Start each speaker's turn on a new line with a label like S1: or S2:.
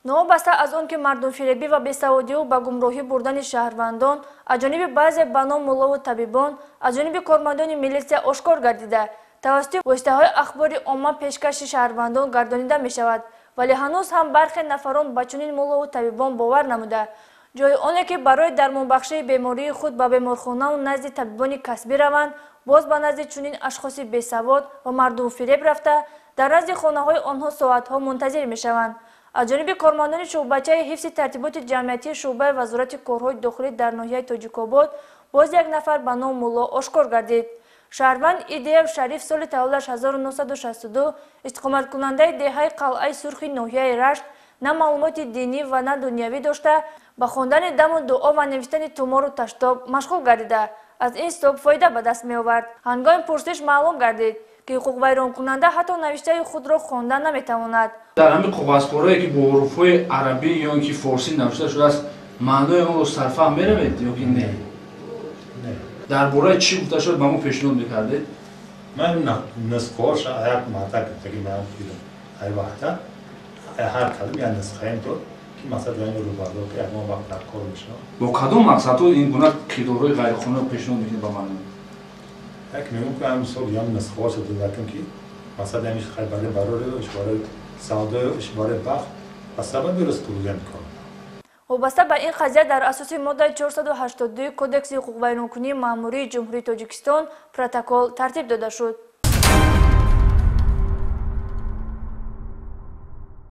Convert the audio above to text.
S1: Новобаста аз он ки мардумфиребӣ ва бесаводию ба гумроҳӣ бурдани шаҳрвандон аз ҷониби баъзе ба ном муллову табибон, аз ҷониби кормандони милитсия ошкор гардида, тавассути воситаҳои ахбори омма пешкаши шаҳрвандон гардонида мешавад, вале ҳанӯз ҳам бархе нафарон ба чунин муллову табибон бовар намуда, ҷои оне ки барои дармонбахшии бемории худ ба беморхонаву назди табибони касбӣ раванд, боз ба назди чунин ашхоси бесавод ва мардумфиреб рафта, дар назди хонаҳои онҳо соатҳо мунтазир мешаванд. Аз ҷониби кормандони шӯъбачаи ҳифзи тартиботи ҷамъиятии шӯъбаи Вазорати корҳои дохилӣ дар ноҳияи Тоҷикобод боз як нафар ба ном мулло ошкор гардид. Шаҳрванд Идеев Шариф соли таваллудаш 1962, истиқоматкунандаи деҳаи Қалъаи Сурхи ноҳияи Рашт, на маълумоти динӣ ва на дунявӣ дошта, ба хондани даму дуо ва навиштани тумору таштоб машғул гардида, аз ин ҳисоб фоида ба даст меовард. Ҳангоми пурсиш маълум гардид, ки ҳуқуқвайронкунанда ҳатто навиштаи худро хонда наметавонад.
S2: Дар ҳамин коғазпораое ки бо ҳуруфҳои арабӣ ё ин ки форсӣ навишта шудааст, маънои онро сарфаҳм меравед ё ки не? Дар бораи чӣ гуфта шуд, ба мо пешниҳод мекардед?
S3: Ман нусхаҳоша як мардак гуфтаги, ман дидам, ай вақта ҳар кадом як нусхаем дод, ки масалан ин рӯбардор, ки ягон вақт дар кор мешавад.
S2: Бо кадом мақсадҳо ин гуна кирдорҳои ғайриқонуниро пешниҳод мекунед ба мардум?
S3: Як мегӯм, ки ҳамин мисол ям нусхаҳоша додакам, ки масалан ҳамин хай барои барори иш, барои савдои иш, барои бахт ба сабаби ризқрӯзия мекунад.
S1: Вобаста ба ин қазия дар асоси моддаи 482 Кодекси ҳуқуқвайронкунии маъмурии Ҷумҳурии Тоҷикистон протокол тартиб дода шуд.